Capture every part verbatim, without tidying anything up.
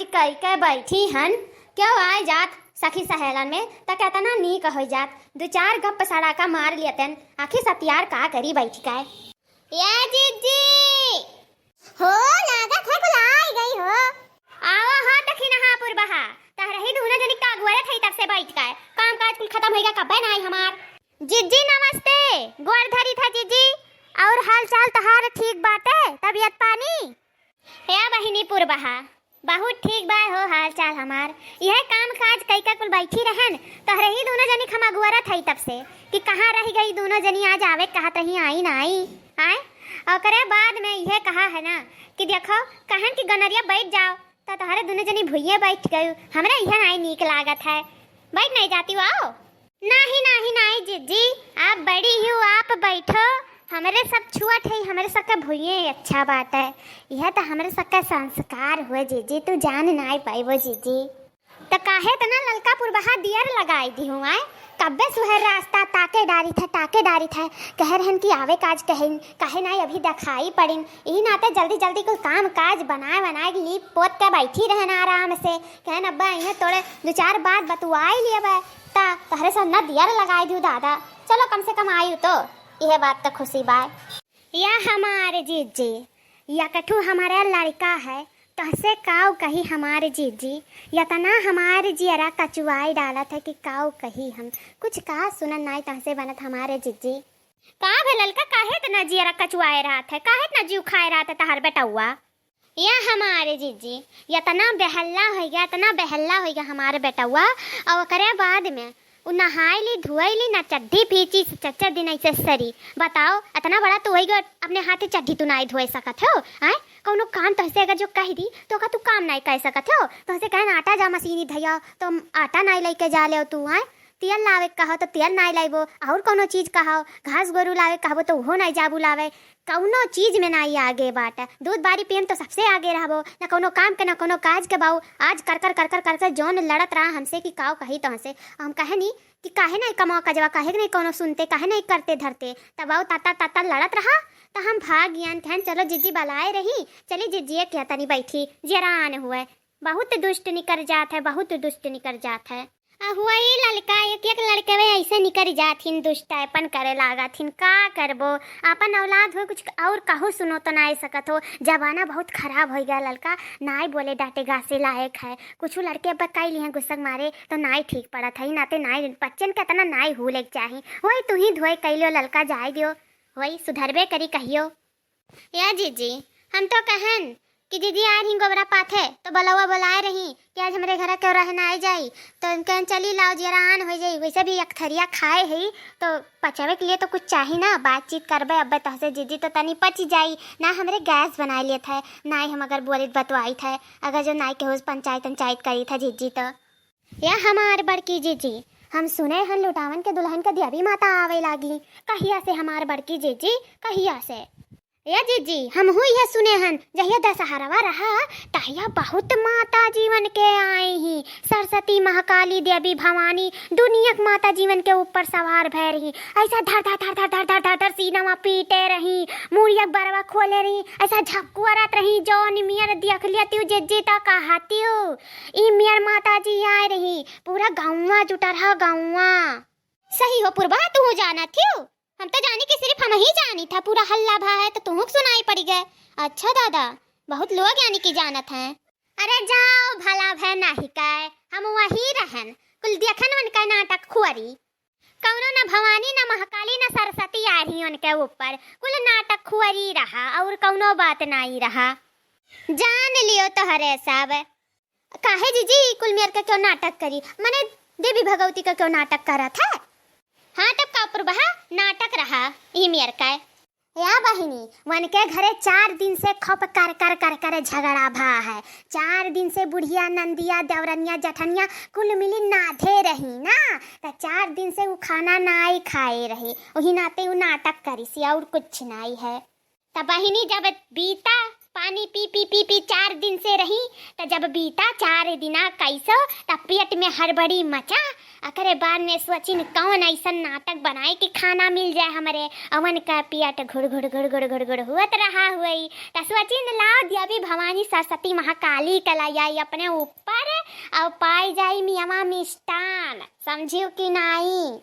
कई के बैठी हन, क्यों आए जात सखी सहेलन में, त केतना नीक होइ जात। दू चार गप सड़ा का मार लेतन, आखिर सतियार का करी बैठ के। या जिज्जी! हो, लागत है कुल आइ गई हो। आवा हो दखिनहा पुरबहा, तहरही दुनो जनी का अगुआरत हई तब से बैठ के। काम काज कुल खतम होइगा, कब्बे ना आई हमार। जिज्जी नमस्ते, गोर धरी था जिज्जी। और हाल चाल तहार ठीक बाटे, तबियत पानी? या बहिनी पुरबहा, बहुत ठीक बा हो हाल चाल हमार। यह काम काज कई का कुल बैठी रहन, तोहरे ही दुनो जनी खमा गुअरत हई तब से कि कहाँ रह गई दुनो जनी, आज आवे कहत रही, आई ना आई। आए, ओकरे बाद में यह कहा है ना कि देखो, कहन कि गनरिया बैठ जाओ, त तोहरे दुनो जनी भुइये बैठ गयू। हमरा यह नाई नीक लागत है, बैठ नहीं जाती हो, आओ। नाही, नाही, नाही जिज्जी, आप बड़ी हो, आप बैठो। हमरे सब छुअत है, हमरे सबका भुइये अच्छा बात है। यह तो हमरे सबका संस्कार हुए जिज्जी, तू जान नाई पाइबो जिज्जी। त काहे तना ललका पुरबहा दियर लगाई दी हुआ है? कब्बे सुहर रास्ता ताके डारी था, ताके डारी था। कह रहन कि आवे काज कहे, कहे नाई अभी दिखाई पड़िन। यही नाते जल्दी जल्दी कुल काम काज बनाए बनाए लीप पोत के बैठी रहन आराम से। कहन अब्बा इहे तोड़े दो चार बात बतुआई लिए बा। ता तहरे से न दियर लगाई दियो दादा, चलो कम से कम आयु तो, यह बात तो खुशी बा। या हमारे जिज्जी, या कठू हमारा लड़का है, तहसे काऊ कही हमारे जिज्जी, यतना हमारे जियरा कचुआई डालत है कि काऊ कही हम, कुछ कहा सुनन नाई तहसे बनत हमारे जिज्जी। का भे ललका, काहे इतना जियरा कचुआए रहत है, काहे इतना जीव खाए रहत है तहार बेटौआ? या हमारे जिज्जी, इतना बेहल्ला होइगा, इतना बेहल्ला होइगा हमारे बेटौआ। और ओकरे बाद में उ नहाई ली, धोई ली, ना चड्ढी फीची से चच्चा दिन ऐसे सरी। बताओ, इतना बड़ा तू होइगा, अपने हाथे चड्ढी तू नाई धोए सकत हो, आय? कौनो काम तोहसे अगर जो कह दी, तो का तू काम नाई कर सकत हो? तोहसे कहन आटा जा मशीनी धैया, तो आटा नाई लेके जा ले तू, आय? तेल लावे के कहो तो तेल नाई लाइबो, और कौनो चीज कहो, घास गोरू लावे के कहबो तो उहो नाई जाबू लावे। कौनो चीज में नाई आगे बाटे। दूध बारी पियन तो सबसे आगे रहबो, न कौनो काम के, न कौनो काज के बाऊ। आज कर कर, कर कर, कर कर जौन लड़त रहा हमसे कि काऊ कही तोहसे। हम कहनी कि काहे नाई कमाओ कजवा, काहे नाई कौनो सुनते, काहे नाई करते धरते। तब बाऊ ताता ताता लड़त रहा, त हम भाग गयन, कहन चलो जिज्जी बलाए रही, चली जिज्जिए के तनी बैठी, जियरा आन हुए। बहुत दुष्ट निकर जात है, बहुत दुष्ट निकर जात है। आ हुआ ई ललका, एक एक लड़के वे ऐसे निकर जात हिन, दुष्टायपन करे लागत हिन। का करबो, आपन औलाद हो कुछ और कहू सुनो तो नाई सकत हो। जमाना बहुत खराब हो गया ललका, नाई बोले डांटे गासे लायक है। कुछ लड़के अब कई लिहे गुस्सा के मारे तो नाई ठीक पड़त है, नाते नाई बच्चन के तना नाई हुले के चाही। वही तू ही धोए कैलियो ललका, जाए दियो, वही सुधरबे करी कहियो। या जिज्जी, हम तो कहन कि जिज्जी आ रही गोबरा पाथे, तो बलौआ बुलाए रही कि आज हमरे घरा केहू रहे ना आई जाई, तो हम कहन चली लाओ जियरा आन हो जाई। वैसे भी एक थरिया खाए ही, तो पचावे के लिए तो कुछ चाही ना, बातचीत करबे अब्बे तहसे जिज्जी, तो तनी पच जाई ना। हमरे गैस बनाए लिए थे, ना ही हम अगर बोलित बतवाई थे, अगर जो नाई केहू से पंचायत पंचायत करी था जिज्जी तो। या हमार बड़की जिज्जी, हम सुने हन लुटावन के दुल्हन के देवी माता आवे लागी। कहिया से हमार बड़की जिज्जी, कहिया से? या जिज्जी, हमहू यह सुने हन, जहिया दशहरवा रहा, तहिया बहुत माता जीवन के आई ही, सरस्वती, महाकाली, देवी, भवानी, दुनिया के माता जीवन के ऊपर सवार भय रही। ऐसा धर धर धर धर धर धर धर धर सीनवा पीटे रही, मुड़िया के बरवा खोले रही, ऐसा झपकुआरत रही, जौन मियर देख लिया तिउ जिज्जी त कहतिउ, ई मियर माता जी आए रही, पूरा गौवा जुटा रहा, गौवा। सही हो पुरबा, तू जानत हियो? हम तो जानी कि सिर्फ हम ही जानी था, पूरा हल्ला भा है तो तुहूँ के सुनाई पड़ी गए। अच्छा दादा, बहुत लोग यानी कि जानत हैं। अरे जाओ, भला भय नाही काय, हम वही रहन, कुल देखन उनका नाटक खुअरी। कौनो ना भवानी, ना महाकाली, ना सरस्वती आ रही उनके ऊपर, कुल नाटक खुअरी रहा और कौनो बात नाई रहा। जान लियो तोहरे सब। काहे जिज्जी, ई कुल मेर के क्यों नाटक करी? मने देवी भगवती का क्यों नाटक करत है? हाँ, तब का पुरबहा नाटक रहा ई मेर का। या बहिनी, उनके घरे चार दिन से खप कर कर कर कर झगड़ा भा है। चार दिन से बुढ़िया, नंदिया, देवरनिया, जठनिया कुल मिली नाधे रही ना, त चार दिन से उ खाना नाई खाए रही, वही नाते उ नाटक करी सी, और कुछ नाई है। त बहिनी जब बीता, पानी पी पी पी पी चार दिन से रही, त जब बीता चार दिना कैसो, त पेट में हड़बड़ी मचा, अकरे बाद में सोचिन कौन अइसन नाटक बनाई कि खाना मिल जाए हमरे। अवन का पियट घुड़ घुड़ घुड़ घुड़ घुड़ घुड़ हुअत रहा हुई। त सोचिन लाओ देवी भवानी सरस्वती महाकाली क लाई आई अपने ऊपर, अउ पाई जाई मियवा मिष्टान। समझियो कि नाई?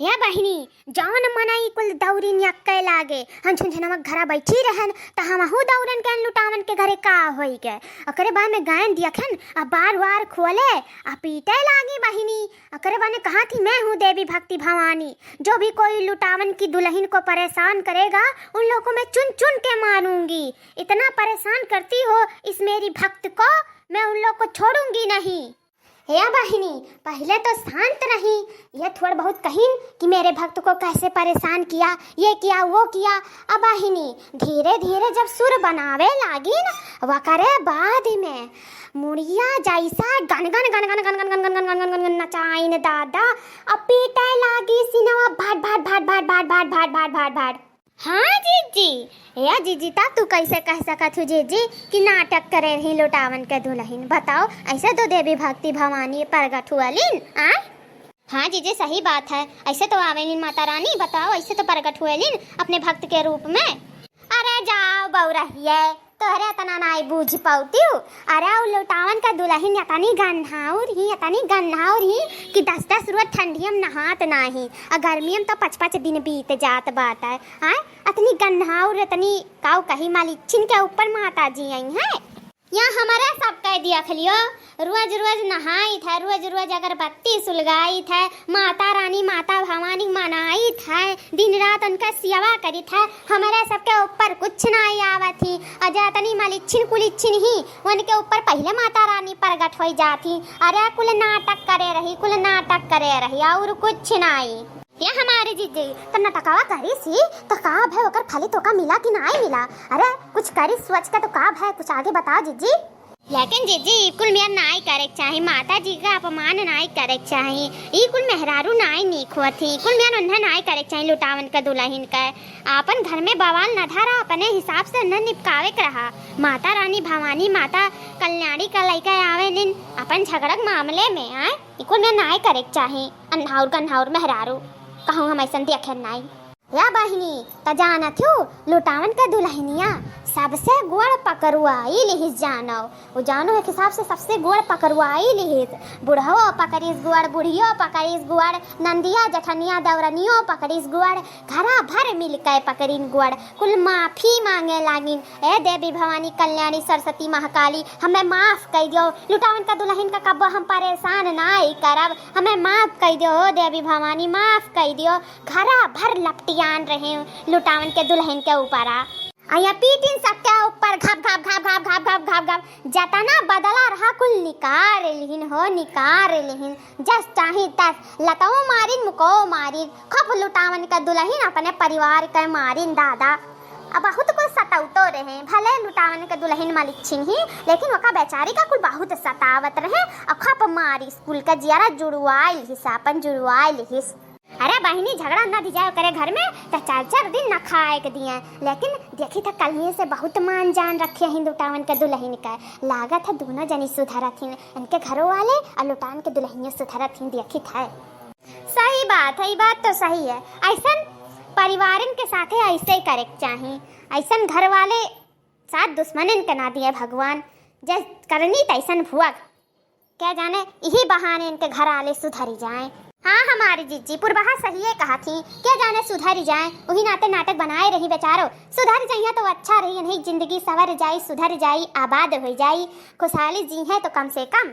हे बहिनी, जौन मनई कुल दौरी नियक्के लागे, हम झुनझुनवा घरा बैठी रहन, त हमहू दौरन के लुटावन के घरे का होई गए। ओकरे बाद में गायन दियखन, आ बार वार खोले, आ पीटे लागी बहिनी। ओकरे बाद में कहा थी, "मैं हूँ देवी भक्ति भवानी, जो भी कोई लुटावन की दुल्हन को परेशान करेगा, उन लोगों को मैं चुन चुन के मारूंगी। इतना परेशान करती हो इस मेरी भक्त को, मैं उन लोग को छोड़ूंगी नहीं।" हे बहिनी, पहिले तो शांत रही, ये थोड़ बहुत कहिन कि मेरे भक्त को कैसे परेशान किया, ये किया, वो किया। अब बहिनी धीरे धीरे जब सुर बनावे लागिन, वकरे बाद में मुड़िया जैसा गन गन गन गन गन गन गन गन गन गन गन गन नचाइन दादा, अब पीटे लागी सिनवा भाट भाट भाट भाट भाट भाट भाट भाट भाट भाट। हाँ जीजी, या जीजी, ता तू कैसे कह सकत हू जीजी कि नाटक करे रही लुटावन के दुल्हन? बताओ, ऐसे तो देवी भक्ति भवानी प्रगट हुअलिन, आ? हाँ जीजी, सही बात है, ऐसे तो आवेलिन माता रानी, बताओ, ऐसे तो प्रगट हुअलिन अपने भक्त के रूप में। अरे जाओ बउरहिए, तोहरे अतना नाई बूझ पौतिउ। अरे उ लुटावन का दुल्हन अतनी गन्हाउर ही, अतनी गन्हाउर ही कि दस दस रोज ठंडियम नहात नाही, आ गर्मियम तो पच पच दिन बीत जात बाटे। आय, अतनी गन्हाउर, अतनी काउ कही मालिच्छिन के ऊपर माता जी आई हैं। या हमरे सब कह दिया खलियो, रोज रोज नहाइत है, रोज रोज अगरबत्ती सुलगाइत है, माता रानी माता भवानी मनाइत है, दिन रात उनका सेवा करित है। हमरे सबके ऊपर कुछ नाई आवत ही। अजा तनी मलिच्छिन कुलिच्छिन ही, उनके ऊपर पहिले माता रानी प्रगट होई जात ही। अरे कुल नाटक करे रही, कुल नाटक करे रही, और कुछ नाई। या हमारी जीजी, तो नटकवा करिस ही, तो का भय ओकर फली तोका मिला कि नाई मिला? अरे कुछ करिस सोच के तो का भय, कुछ आगे बताओ जीजी। लेकिन जीजी, ई कुल मियाँ नाई करे के चाही, माता जी का अपमान नाई करे के चाही। ई कुल मेहरारू नाई नीक होत ही, ई कुल मियाँ उन्हें नाई करे के चाही, लुटावन का दुल्हन का। आपन घर में बवाल न धरा, अपने हिसाब से उन्हें निपकावे के रहा। माता रानी भवानी, माता कल्याणी का लइका आवेलिन अपन झगड़क मामले में, आय, ई कुल मियाँ नाई करे के चाही। अन्हाउर गन्हाउर मेहरारू, कहूँ हम ऐसन देखे नाई। या बहिनी, त जानत हू, लुटावन के दुल्हनिया सबसे गोड़ पकरुआई लिहिस जानव। उ जानव एक हिसाब से सबसे गोड़ पकरुआई लिहिस। बुढ़वो पकड़िस गोड़, बुढ़ियो पकड़िस गोड़, नंदिया, जेठनिया, देवरनियो पकड़िस गोड़, घरा भर मिलके पकड़िन गोड़। कुल माफी मांगे लागिन, "ए देवी भवानी कल्याणी सरस्वती महाकाली, हमें माफ कइ दियो, लुटावन का दुल्हन का कब्बो हम परेशान नाई करब, हमें माफ कइ दियो, ओ देवी भवानी माफ कइ दियो।" घरा भर लपटियान रहे लुटावन के दुल्हन के ऊपर आ। आ या पीटिन सबके ऊपर घप घप घप घप घप घप घप घप। जतना बदला रहा कुल निकार लिहिन हो, निकार लिहिन। जस चाही तस लतवो मारिन, मुको मारिन। खूब लुटावन के दुल्हन अपने परिवार के मारिन दादा। अब बहुत कुल सतावतो रहे, भले लुटावन के दुल्हन मलिच्छिन ही, लेकिन ओका बेचारी का कुल बहुत सतावत रहे। आ खूब मारिस कुल के जियरा जुड़वाइल हिस, आपन जुड़वाइल हिस। अरे बहिनी, झगड़ा न धिजाए ओकरे घर में, त चार चार दिन न खाए के दिए। लेकिन देखी त कल्हिए से बहुत मान जान रखे ही लुटावन के दुल्हन के। लागत है दोनों जनी सुधरत ही, इनके घरों वाले और लुटावन के दुल्हनिया सुधरत ही, देखी त है। सही बात है, ई बात तो सही है। ऐसन परिवारन के साथे ऐसे ही करे के चाही। ऐसन घर वाले साथ दुश्मनन के ना दिए भगवान, जे करनी तैसन भुआ। क्या जाने, इही बहाने इनके घर वाले सुधरी जाएं। हाँ, हमारी जीजी पुरबहा सहिए कहा थी, क्या जाने सुधरी जाएं। उही नाते नाटक बनाए रही बेचारो, सुधर जाइया तो अच्छा रही, इन्हीं जिंदगी सवर जाई, सुधर जाई, आबाद हो जाई, खुशहाली जी है तो कम से कम।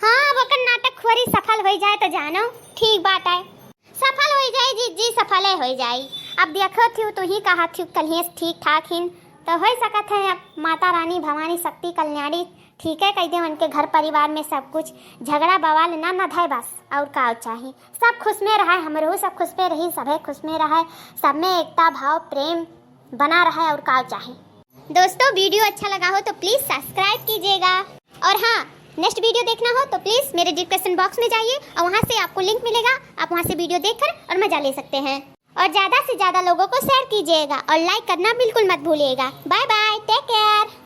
हाँ, अब ओकर नाटक खोरी सफल हो जाए तो जानो ठीक बात है। सफल हो जाई जीजी, सफले हो जाई। अब देखो थी, तू ही कहा थी कल्हिए से ठीक ठाक हिन, तो हो सकत है अब माता रानी भवानी शक्ति कल्याणी ठीक है कह दे उनके घर परिवार में सब कुछ, झगड़ा बवाल ना न धाय बस, और का चाही? सब खुश में रहे, हमरो सब खुश में रही, सभे खुश में रहे, सब में एकता भाव प्रेम बना रहे, और का चाही? दोस्तों, वीडियो अच्छा लगा हो तो please subscribe कीजिएगा, और हाँ, next वीडियो देखना हो तो please मेरे description box में जाइए और वहाँ से आपको link मिलेगा, आप वहाँ से वीडियो देखकर और मज़ा ले सकते हैं। और ज़्यादा से ज़्यादा लोगों को share कीजिएगा और like करना बिल्कुल मत भूलिएगा। Bye bye, take care।